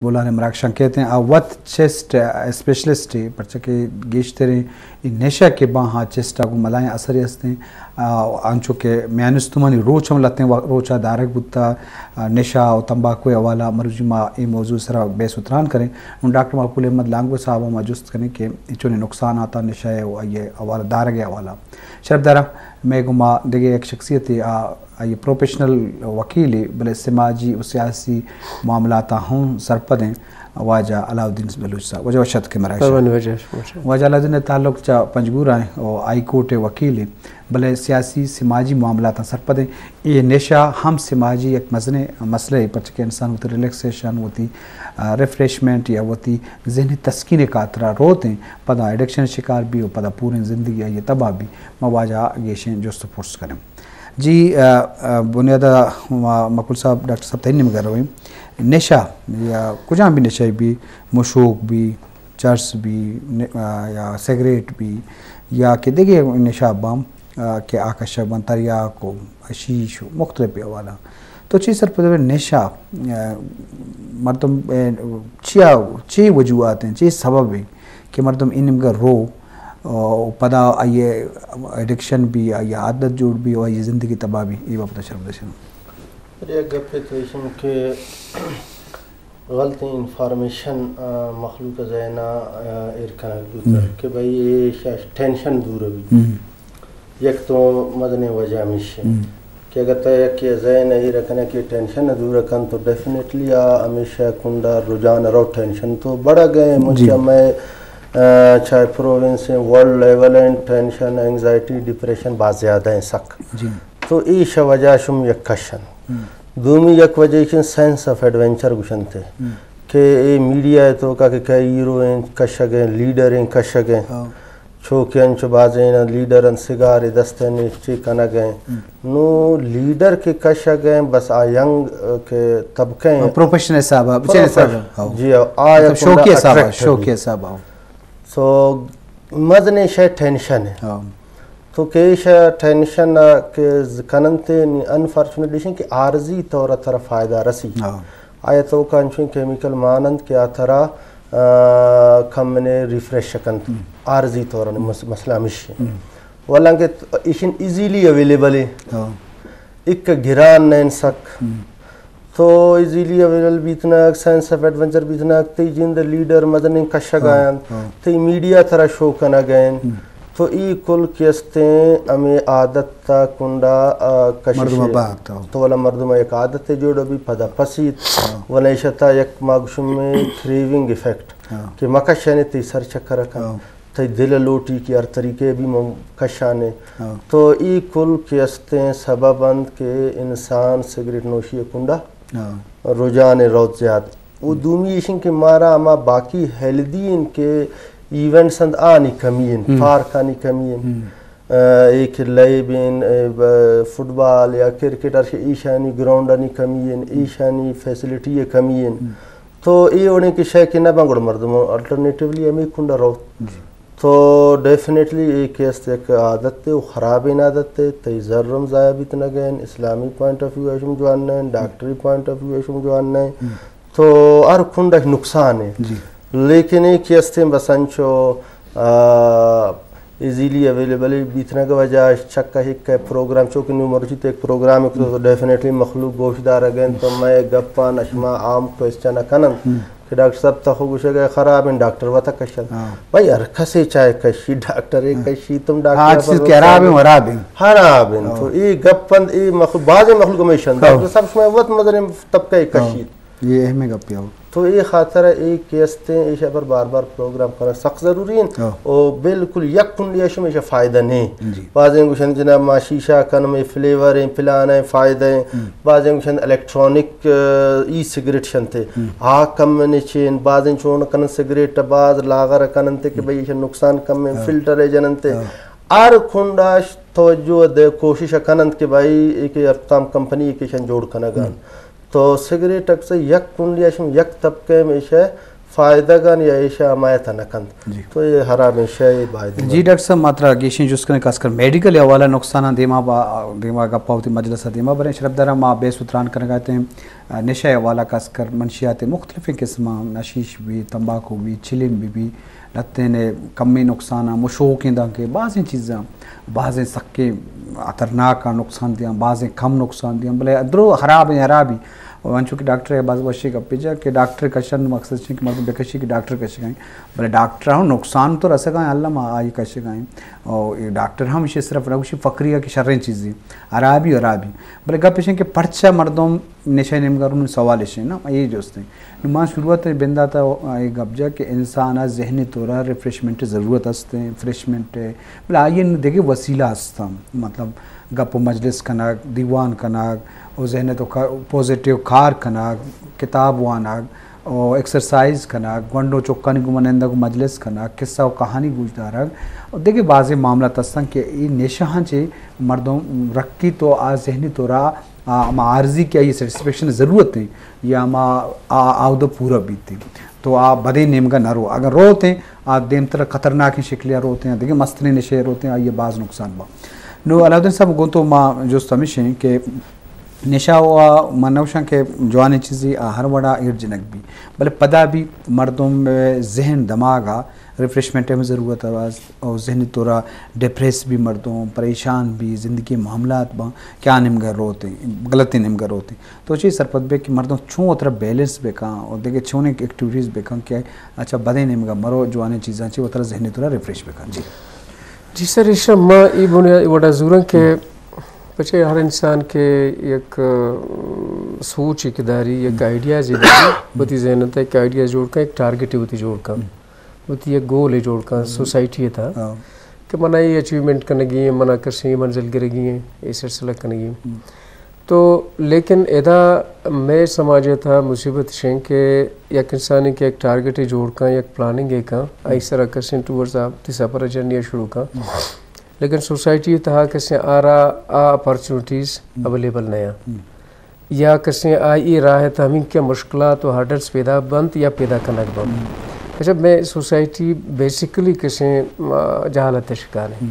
بولان ءِ مراگشاں کیت ایں، آ وت چسٹ اسپیشلسٹ ایں، پرچا کہ گیشتریں اے نشہ کہ باں ہا چسٹ ءَ گوں ملائیں اثرے است ایں۔ آ، انچو کہ میان استمانی روچ ہم لہتیں وا-، روچ ءَ دارگ بوتہ، آ، نشہ و تمباکو ءِ حوالہ، مروچی ما اے موضوع ءِ سرا بحث و تران کریں۔ ہوں ڈاکٹر مقبول احمد لانگو صاحب ءَ ما جست کنیں کہ اے چونیں نقصانات ءَ نشہ ءِ و آئی ءِ حوالہ دارگ ءِ حوالہ۔ شرپداراں، مئے گوما دگہ یک شخصیتے، آ، آئی پروفیشنل وکیلے، بلے سماجی و سیاسی معاملاتاں ہوں سرپد ایں، واجہ علاؤالدین بلوچ صاحب۔ واجہ وش اتک ئے مراگش ءَ۔ واجہ علاؤالدین ءِ تعلق چہ پنجگور ءَ ایں و ہائی کورٹ ءِ وکیلے، بلے سیاسی سماجی معاملاتاں سرپد ایں۔ اے نشہ ہم سماجی یک مزنیں مسئلہ اے، پرچہ کہ انسان وتی ریلیکسیشن، وتی، آ، ریفریشمنٹ یا وتی ذہنی تسکین ءِ خاطرا روت ایں، پدا ایڈکشن ءِ شکار بی و پدا پوریں زندگی آئی ءِ تباہ بی۔ ما واجہ ءَ گیشیں جست و پرس کنیں۔ جی، آ، آ، بنیاد ءَ ما مقبول صاحب، ڈاکٹر صاحب تئی نیمگ ءَ رویں۔ نشہ یا کجام بھی نشہ بی، مشوک بی، چرس بی، ن-، آ، یا سگریٹ بی، یا کہ دگہ نشہ باں، آ، کہ آ کشگ باں، تریاک و حشیش و مختلف حوالہ۔ تو چی سرپد ئے نشہ، آ، مردم، آ، چیا، چی وجوہات ایں، چی سبب ایں کہ مردم اے نیمگ ءَ رو، آ، و پدا آئی ءِ ایڈکشن بی، آئی ءِ عادت جوڑ بی و آئی ءِ زندگی تباہ بی؟ اے بابت ءَ شرپد اِش۔ یک گپے تو ایش اِنت کہ غلطیں انفارمیشن، آ، مخلوق ءِ ذہن ءَ، آ، ایر کنگ بوتگ کہ بھئی اے شش ٹینشن دور بی۔ یک تو مزنیں وجہ ہمیش اِنت کہ اگر تو یکے ذہن ءَ ایر کنئے کہ ٹینشن ءَ دور کنت تو ڈیفینیٹلی آ ہمیشہ کنڈا رجحان رو ٹینشن تو بڑگ ءَ ایں۔ مچ مئے، آ، چاہے پروونس ایں، ورلڈ لیول ایں، ٹینشن، اینگزائٹی، ڈپریشن باز زیادہ ایں سک۔ تو ایش وجہ شم یک کش اِنت۔ دومی یک وجہ ایش اِنت سینس آف ایڈونچر گوش اَنت کہ اے میڈیا ءِ توکا کہ کئے ہیرو ایں کشگ ءَ ایں، لیڈر ایں کشگ ءَ ایں۔ چو کہ انچو بازیں لیڈر اَنت سگارے دست ءَ نیست چے کنگ ءَ ایں۔ نو لیڈر کہ کشگ ءَ ایں بس آ ینگ، آ، کہ طبقہ ایں۔ پروفیشن حساب ءَ، بچے حساب ءَ۔ جی، آ، آ مطلب یک شوقی حساب ءَ، اٹریکٹ شوقی بی۔ حساب ءَ۔ سو مزنیں شے ٹینشن ایں۔ تو کہ ایشا ٹینشن ءَ کہ ز-، کننت نی انفارچونیٹلی ایش ایں کہ عارضی طور ءَ ترا فائدہ رسی۔ آئی ءِ توکا انچویں کیمیکل مان اَنت کہ آ ترا، آ، کم نے ریفریش کنت۔ عارضی طور ءَ مس-، مسئلہ ہمیش ایں۔ ولانکہ ت-، ایش ایں ایزیلی اویلیبل ایں۔ ایک گران نہ ایں سک۔ تو ایزیلی اویلیبل بیتنگ، سینس آف ایڈونچر بیتنگ، تئی جند لیڈر مزنیں کشگ ءَ اَنت، تئی میڈیا ترا شو کنگ ءَ اِنت۔ تو اے کل کہ است ایں ہمے عادت ءِ کنڈا، آ، کشش مردم ءَ۔ تو ولا مردم ءَ یک عادتے جوڑ بی پدا پسیت۔ ولا ایشا تا یک ما گوشیں کریونگ افیکٹ کہ مکشانے تئی سر چکر کنت۔ تئی دل لوٹی کہ ہر طریقے بی من کشانے۔ تو اے کل کہ است ایں سبب اَنت کہ انسان سگریٹ نوشی ءِ کنڈا رجحان روت زیاد۔ و دومی ایش ایں کہ مارا ہما باقی ہیلدی ایں کہ ایونٹس اَنت آنی کمی ایں، پارک آنی کمی ایں۔ آ، اے کہ لیب ایں، اے، ب-، فٹبال یا کرکٹ، ہر شے ایشانی گراؤنڈ آنی کمی ایں، ایشانی فیسلٹی ءِ کمی ایں۔ تو اے وڑیں کہ شے کہ نہ باں گڑا مردم الٹرنیٹیولی ہمے کنڈا روت۔ تو ڈیفینیٹلی اے کہ است یک عادتے و خرابیں عادتے، تئی زر ہم ضائع بیتنگ ءَ ایں، اسلامی پوائنٹ آف ویو ءَ شم جوان نہ ایں، ڈاکٹری پوائنٹ آف ویو ءَ شم جوان نہ ایں۔ تو ہر کنڈا نقصان ایں۔ لیکن اے کہ است ایں بس انچو، آ، ایزیلی اویلیبل بیتنگ ءِ وجہ چکا ہک پروگرام چو کہ نوں مرچی تو یک پروگرام کتو تو ڈیفینیٹلی مخلوق گوش دارگ ءَ اِنت تو مئے گپاں شما عام کوئسچن ءَ کننت۔ کہ ڈاکٹر صاحب تخو گوشگ ءَ خراب ایں، ڈاکٹر وتا کشگ۔ بھائی ہر کسے چاہے کشی، ڈاکٹر ءَ کشی، تم ڈاکٹر آ چیز کہ خراب ایں، خراب ایں۔ تو اے گپ اَنت، اے مخلوق، بازیں مخلوق ہمیش اَنت۔ ڈاکٹر صاحب شما وت مزنیں طبقہ ءَ کشیت۔ اے اہمیں گپے۔ تو اے خاطر ءَ اے کہ است ایں، ایشا پر بار بار پروگرام کنگ سخت ضروری ایں۔ او بالکل یک کنڈی ءَ شم ایشا فائدہ نہ ایں۔ بازیں گوشن جناب ما شیشہ کنم، اے فلیور ایں، پلان ایں، فائدہ ایں۔ بازیں گوشن الیکٹرانک، آ، ای سگریٹ شنتے۔ آ کم نے چین، بازیں چون کنن سگریٹ، باز لاغر کننتے کہ بھئی ایشا نقصان کم ایں، فلٹر ءَ جننتے۔ ہر کنڈا توجہ دے کوشش کننت کہ بھئی اے کہ ہر کدام کمپنی اے کہ ایشاں جوڑ کنگ ءَ۔ تو سگریٹ اکثر یک کنڈی ءَ شم یک طبقہ ہمیشہ فائدگان یا ایشا حمایت نہ کنت۔ جی۔ تو یہ حرابیں شے باید جی۔ ڈاکٹر صاحب، ما ترا گیشیں جست کنیں، خاص کر میڈیکل حوالہ نقصاناں دیما با، دیما گپا وتی مجلس دیما بریں۔ شرف دارا ما بیس و تران کنگا تیں، نشہ حوالہ خاص کر منشیات مختلفیں قسماں، حشیش بھی، تمباکو بھی، چلم بھی بھی، لتین کمی نقصاناں، مشوکیں دانکہ بازیں چیزاں، بازیں سکیں خطرناک نقصان دیاں، بازیں کم نقصان دیاں، بلے درو خرابیں خرابی۔ و انچو کہ ڈاکٹر ء باز وشیں گپے جا کہ ڈاکٹر کشن مقصد چین کہ مردم بکشی کہ ڈاکٹر کشگائیں، بلے ڈاکٹر ہم نقصان تو رسگائیں، اللہ ما آئی کشگائیں۔ او اے ڈاکٹر ہم اشی صرف نہ گوشی فقری کہ شریں چیزی، عرابی عرابی۔ بلے گپ اشیں کہ پرچہ مردم نشہ نیمگا رون، سوال اشیں نا، اے جوستیں۔ نو ما شروعات بنداتا اے گپ جا کہ انسان ذہنی طورا ریفریشمنٹ ضرورت ہستیں، فریشمنٹ، بلے آئی دیگہ وسیلہ ہستاں، مطلب گپ و مجلس کنگ، دیوان کنگ، و ذہن ء تو کا-، پازیٹیو کار کنگ، کتاب وانگ، و ایکسرسائز کنگ، گونڈو چکانی گوما نندگ و مجلس کنگ، قصہ و کہانی گوش دارگ، و دگہ بازیں معاملات ہستن کہ اے نشہاں چہ مردم رکیت و آ ذہنی طورا آ ہما عارضی کہ آئی سیٹسفیکشن ضرورت ہیں یا ہما آ-، آودہ پورا بیت ہیں۔ تو آ بدیں نیمگا نہ رو۔ اگر روت ہیں، آ دیمتر خطرناکیں شکلیا روت ہیں، دگہ مستریں نشے روت ہیں، آئی باز نقصان با۔ نو علاؤدین صاحب، گوں تو ما جست ہمیش ہیں کہ نشہ و من نوشاں کہ جوانیں چیزی آ ہر وڑا ایر جنگ بی، بلے پدا بھی مردم ذہن دماغا ریفریشمنٹ ہم ضرورت ہے، او ذہنی طورا ڈپریس بھی مردم، پریشان بھی، زندگی معاملات باں کہ آ نیمگا روت ہیں، غلطیں نیمگا روت ہیں۔ تو چی سرپد بے کہ مردم چون وترا بیلنس بکاں اور دگہ چونیں ایکٹیویٹیز بکاں کہ اچھا بدیں نیمگا مرو، جوانیں چیزاں چی وترا ذہنی طورا ریفریش بکاں۔ جی۔ جی سر، ایشا ما ای بنیاد وڑا زوراں کہ پچے ہر انسان کہ یک، ام، سوچ ایک داری، یک آئیڈیاز داری، وتی ذہن تے ایک آئیڈیاز جوڑ کن، ایک ٹارگٹ وتی جوڑ کن، وتی یک گول جوڑ کن، سوسائٹی تھا کہ منا یہ اچیومنٹ کنگی ہے، منا کسی منزل گرگی ہے، یہ سلسلہ کنگی ہے۔ تو لیکن ادا مئے سماج ء تھا مصیبت شیں کہ یک انسانی کہ یک ٹارگٹ جوڑ کن، یک پلاننگ کن، آئی سرا کسیں ٹورز آ تی سفر جرنی شروع کن۔ لیکن سوسائٹی تھا کسیں آرا آ اپرچونٹیز اویلیبل نہ یا کسیں آئی راہ تھا ہمیں کہ مشکلات و ہرڈلز پیدا بنت یا پیدا کنگ بنت۔ اچھا، مئے سوسائٹی بیسیکلی کسیں، آ، جہالت شکار ہے۔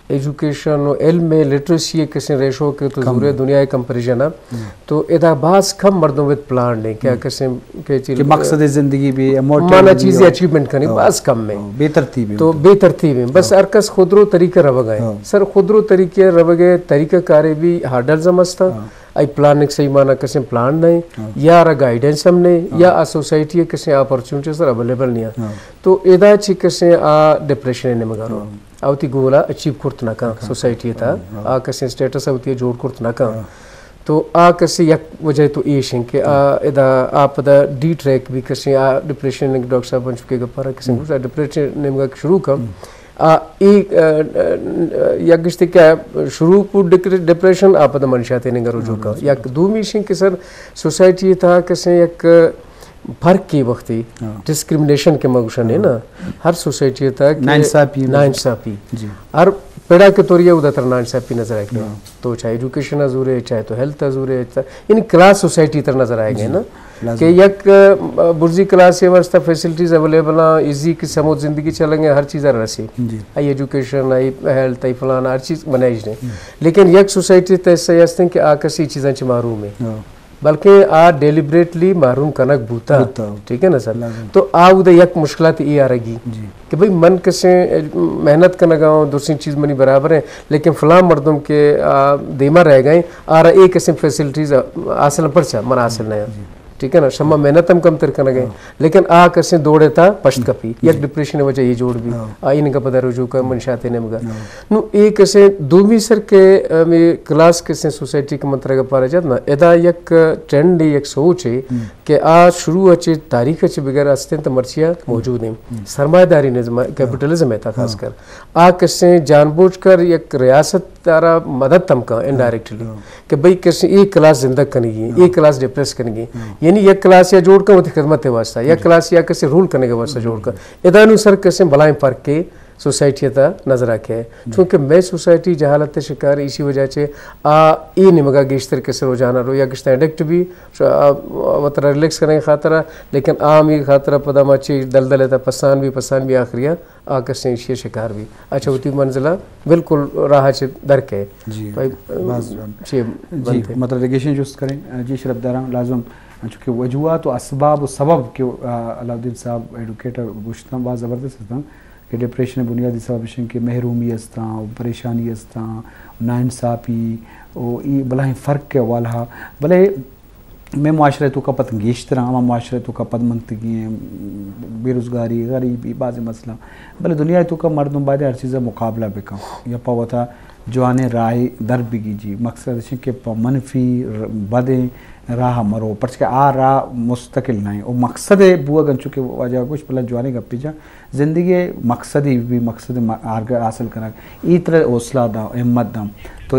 ایجوکیشن و علم ء لٹریسی ء کسیں ریشو کہ تو زورے دنیا ء کمپریشن ء، تو ادا باز کم مردم وت پلان نے کہ کسیں کہ چیز کہ مقصد زندگی بھی، موٹیو مانا بھی چیزیں ہو۔ اچیومنٹ کرنے، باز کم ہے۔ بے ترتیب ہے تو مطلب۔ بے ترتیب ہے۔ بس ہر کس خود رو طریقہ روگ ہے۔ سر خود رو طریقہ روگ ہے، طریقہ کارے بھی ہارڈلز ہم ہستا۔ آئی پلاننگ صحیح مانا کسیں پلان نہیں، یا را گائیڈنس ہم نہیں، یا آ سوسائٹی ء کسیں اپرچونٹی سر اویلیبل نہیں ہے۔ تو ادا چی کسیں آ ڈپریشن نمگا رو۔ آ وتی گولا اچیو کرت نہ کن، سوسائٹی تا آ کسیں سٹیٹس آ وتی جوڑ کرت نہ کن۔ تو آ کسیں یک وجہ تو ایش ہیں کہ آ ادا آ پدا ڈی ٹریک بھی کسیں آ ڈپریشن، ڈاکٹر صاحب بن چکے گپارا کسیں گوشت، آ ڈپریشن نیمگا شروع کن۔ آ، ای، آ، آ، یک گشتے کہ شروع پو ڈک-، ڈپریشن آ پدا منشیات نیمگا رجوع کن۔ یک دومی شیں کہ سر سوسائٹی تا کسیں یک فرق کی وقتی ڈسکریمنیشن کہ ما گوشن ہے نا، ہر سوسائٹی تا کہ ناانصافی۔ ناانصافی۔ ہر پڑا کے طور یہ ادا تر ناانصافی نظر آئے کہ تو چاہے ایجوکیشن ء زورے، چاہے تو ہیلتھ ء زورے، چاہے، یعنی کلاس سوسائٹی تر نظر آئے گئے نا کہ یک، آ، برزی کلاس ء واسطہ فیسلٹیز اویلیبل ہیں، ایزی کی سمود زندگی چلیں گے، ہر چیز رسی۔ آئی ایجوکیشن، آئی ہیلتھ، آئی فلان، ہر چیز بنائیش نے۔ لیکن یک سوسائٹی تے ایسا ہستیں کہ آ کسی چیزاں چ محروم ہے۔ بلکہ آ ڈیلیبریٹلی محروم کنگ بوتا۔ ٹھیک ہے نا سر؟ تو آ ادا یک مشکلات ای آ رگی کہ بھئی من کسیں محنت کنگا ہوں، درسیں چیز منی برابر ہیں، لیکن فلاں مردم کے، آ، دیما رہ گئے، آرا اے کسیں فیسلٹیز حاصل پرچا من حاصل نہ ہیں۔ ٹھیک ہے نا؟ شما محنت ہم کم تر کنگے، لیکن آ کسیں دوڑے تا پشت کپی، یک ڈپریشن وجہ یہ جوڑ بھی، آ انگا پدا رجوع کا منشاتے نے مگا۔ نو اے کسیں دومی سر کے، ہمیں کلاس کسیں سوسائٹی کے منترگا پارا جات نا، ادا یک ٹرینڈ، یک سوچ ہے کہ آ شروع اچے تاریخ اچے بغیر استیں تو مرچیا موجود ہیں۔ سرمایہ داری نظام، کیپیٹلزم ہے تا خاص کر۔ آ کسیں جان بوجھ کر یک ریاست تارا مدد ہم کن انڈائریکٹلی کہ بھئی کسیں اے کلاس زندگ کنگی، اے کلاس ڈپریس کنگی۔ یعنی یک کلاس یا جوڑ کن وتی خدمت واسطہ، یک کلاس یا کسیں رول کنگے واسطہ جوڑ کن۔ ادا نو سر کسیں بلائیں فرق کے سوسائٹی ءِ تہا نظر ءَ کئے۔ چونکہ مئے سوسائٹی جہالت ءِ شکار، ایشی وجہ چہ آ اے نیمگ ءَ گیشتر کسے رجحان ءَ رو، یا گشتہ ایڈکٹ بی، ش-، آ، وترا ریلیکس کنگ ءِ خاطر ءَ، لیکن آ ہمے خاطر ءَ پدا ما چی دلدل ءِ تہا پسان بی، پسان بی، آخری ءَ آ کسیں ایشی ءِ شکار بی۔ اچھا، وتی منزل ءَ بالکل راہ ءَ چہ در کئے۔ جی، بھائی، باز جوان۔ چی جی، بنت ئے؟ مطلب، ریگیشن جست کریں۔ جی، شرفداراں، لازم، چونکہ وجوہات و اسباب و سبب کہ، آ، علاؤالدین صاحب ایڈوکیٹ ءَ گوشتاں، باز زبردست اتاں۔ کہ ڈپریشن ءِ بنیادی سبب اش انت کہ محرومی استاں، پریشانی استاں، ناانصافی، و ای بلاہیں فرق ءِ حوالہ ءَ۔ بلے مئے معاشرہ ءِ توکا پد گیشتر ہما معاشرہ ءِ توکا پدمنتگی ہیں، بے روزگاری، غریبی، بعض مسئلہ۔ بلے دنیا ءِ توکا مردم باید ہر چیز ءَ مقابلہ بکن یا پہ وتا جوانیں راہے در بگی جی۔ مقصد اش انت کہ پہ منفی ر-، بدیں راہ مرو، پرچہ کہ آ راہ مستقل نہ انت۔ و مقصد ءِ بوگ انچو کہ واجہ گوشت، بلے جوانیں گپے جا زندگی ءِ مقصدی بی، مقصد ءِ آرگ حاصل کنگ، ای ترا حوصلہ داں، ہمت داں۔ تو